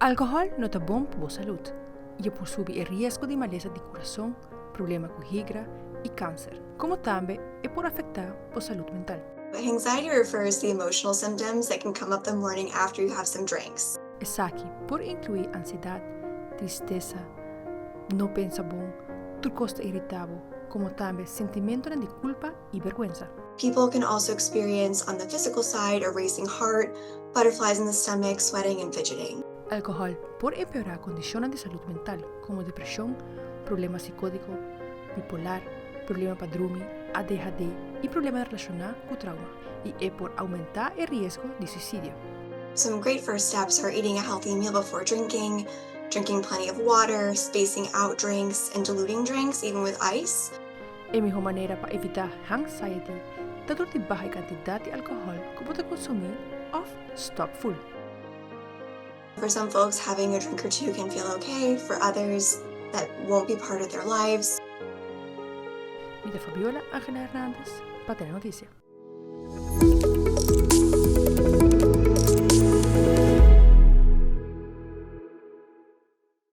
Alcohol no ta bon pa bo salud y e por subi e riesgo di malesa di curason, problema cu higra y cancer, como tambe e por afecta bo salud mental. Anxiety refers to the emotional symptoms that can come up the morning after you have some drinks. Esaki por inclui ansiedad, tristesa, no pensa bon, tur cos ta irita bo, como tambe sentimentonan di culpa y berguensa. People can also experience on the physical side a racing heart, butterflies in the stomach, sweating and fidgeting. Alcohol por empeora condicionnan di salud mental como depresion, problema psicotico, bipolar, problema pa drumi, ADHD y problema relaciona cu trauma, y e por aumenta e riesgo di suicidio. Some great first steps are eating a healthy meal before drinking, drinking plenty of water, spacing out drinks, and diluting drinks, even with ice. E miho manera pa evita hangxiety ta dor di baha e cantidad di alcohol cu bo ta consumi of stop full. For some folks, having a drink or two can feel okay, for others, that won't be part of their lives. Mi ta Fabiola Angela Hernandez pa Telenoticia.